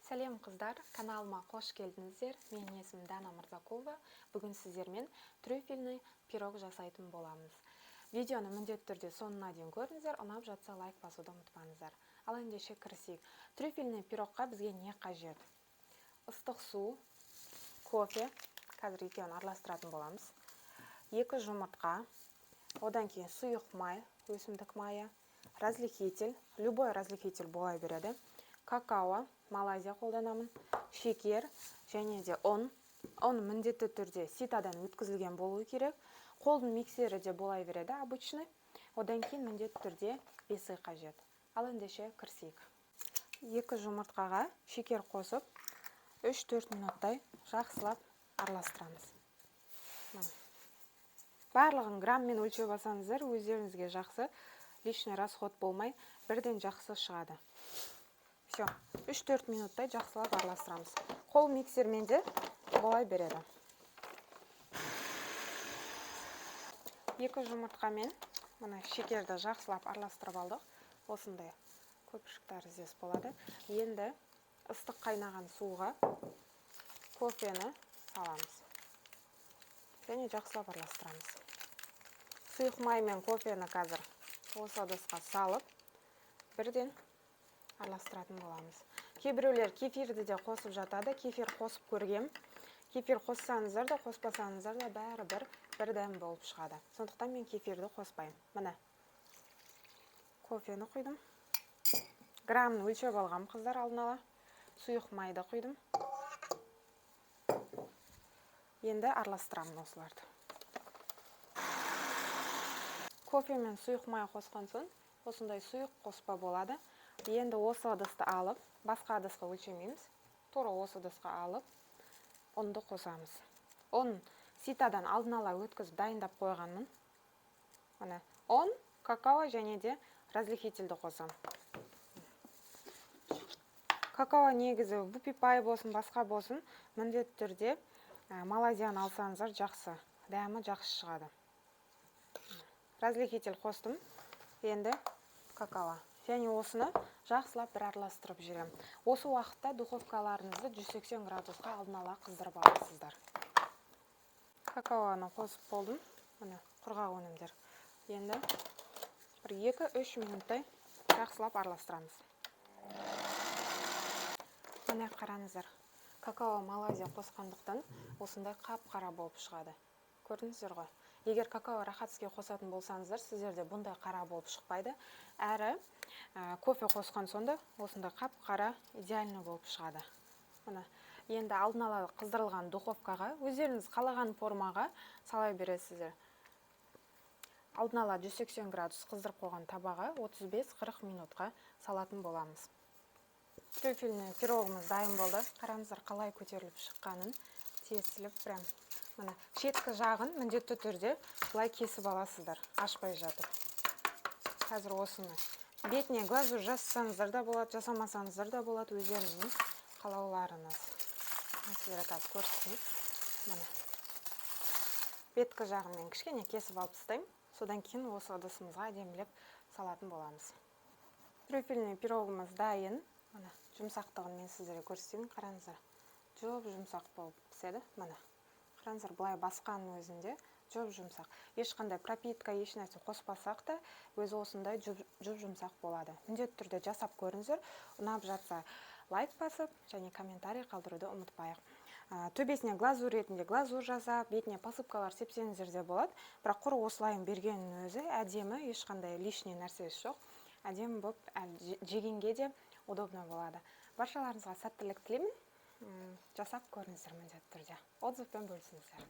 Сәлем, қыздар! Каналыма қош келдіңіздер. Менің есімім Дана Мырзакулова. Бүгін сіздермен трюфельный пирог жасайтын боламыз. Видеоны міндетті түрде соңына дейін көріңіздер, ұнап жатса, лайк басуды ұмытпаңыздар. Ал ендеше кірісейік. Трюфельный пирогқа бізге не қажет? Ыстық су, кофе, қазір екеуін араластыратын боламыз. Екі жұмыртқа, одан кейін сұйық май, өсімдік майы, разрыхлитель, любой разрыхлитель бола береді, какао, Малайзия қолданамын, шекер және де ұн. Ұн міндетті түрде ситадан өткізілген болуы керек. Қолдың миксері де бола береді, обычный. Одан кейін міндетті түрде весы қажет. Ал ендеше кірісейік. Екі жұмыртқаға шекер қосып, 3-4 минуттай жақсылап араластырамыз. Міне. Барлығын грамммен өлшеп алсаңыздар, өздеріңізге жақсы, лишний расход болмай, бірден жақсы шығады. Все, 3-4 минуттай жақсылап араластырамыз. Қол миксермен де бола береді. Екі жұмыртқамен мына шекерді жақсылап араластырып алдық. Осындай көпіршік тәріздес болады. Енді ыстық қайнаған суға кофені саламыз. Және жақсылап араластырамыз. Сұйық май мен кофені қазір осы ыдысқа салып, бірден араластыратын боламыз. Кейбіреулер кефирді де қосып жатады. Кефир қосып көргем. Кефир қоссаңыздар да, қоспасаңыздар да, бәрі бір дәм болып шығады. Сондықтан мен кефирді қоспаймын. Міне. Кофені құйдым. Граммын өлшеп алғам, қыздар, алдын ала. Сұйық майды құйдым. Енді араластырамын осыларды. Кофе мен сұйық май қосқан соң осындай сұйық қоспа болады. Енді осы ыдысты алып, басқа ыдысқа өлшемейміз. Тура осы ыдысқа алып, ұнды қосамыз. Ұн ситадан алдын ала өткізіп дайындап қойғанмын. Міне, ұн, какао және де разрыхлительді қосамын. Какао негізі Вупи Пай болсын, басқа болсын, міндетті түрде Малайзияны алсаңыздар жақсы, дәмі жақсы шығады. Разрыхлитель қостым. Енді какао. Және осыны жақсылап бір араластырып жүремін. Осы уақытта духовкаларыңызды 180 градусқа алдын ала қыздырып аласыздар. Какаоны қосып болдым. Міне, құрғақ өнімдер. Енді бір 2-3 минуттай жақсылап араластырамыз. Міне, қараңыздар. Какао Малайзия қосқандықтан осындай қап-қара болып шығады. Көрдіңіздер ғой. Егер какао Рахатский қосатын болсаңыздар, сіздерде бұндай қара болып шықпайды. Әрі кофе қосқан сонда осындай қап-қара идеально болып шығады. Міне, енді алдын ала қыздырылған духовкаға өздеріңіз қалаған формаға сала бересіздер. Алдын ала 180 градус қыздырып қойған табаға 35-40 минутқа салатын боламыз. Трюфельный пирогымыз дайын болды. Қараңыздар, қалай көтеріліп шыққанын, тесіліп прям. Міне, шеткі жағын міндетті түрде былай кесіп аласыздар, ашпай жатып. Қазір осыны бетіне глазурь жасасаңыздар да болады, жасамасаңыздар да болады, өздеріңіздің қалауларыңыз. Мен сіздерге қазір көрсетейін. Міне. Беткі жағын мен кішкене кесіп алып тастаймын. Содан кейін осы ыдысымызға әдемілеп салатын боламыз. Трюфельный пирогымыз дайын. Міне, жұмсақтығын мен сіздерге көрсетейін. Қараңыздар, жұп жұмсақ болып піседі. Міне, қараңыздар, былай басқанның өзінде жұп жұмсақ. Ешқандай пропитка, еш нәрсе қоспасақ та, өзі осындай жұп жұмсақ болады. Міндетті түрде жасап көріңіздер. Ұнап жатса, лайк басып және комментарий қалдыруды ұмытпайық. Төбесіне глазурь ретінде глазурь жасап, бетіне посыпкалар сепсеңіздер де болады. Бірақ құр осылайын бергеннің өзі әдемі, ешқандай лишний нәрсесі жоқ. Әдемі болып, әлі жегенге де удобно болады. Баршаларыңызға сәттілік тілеймін. Жасап көріңіздер міндетті түрде. Отзывпен бөлісіңіздер.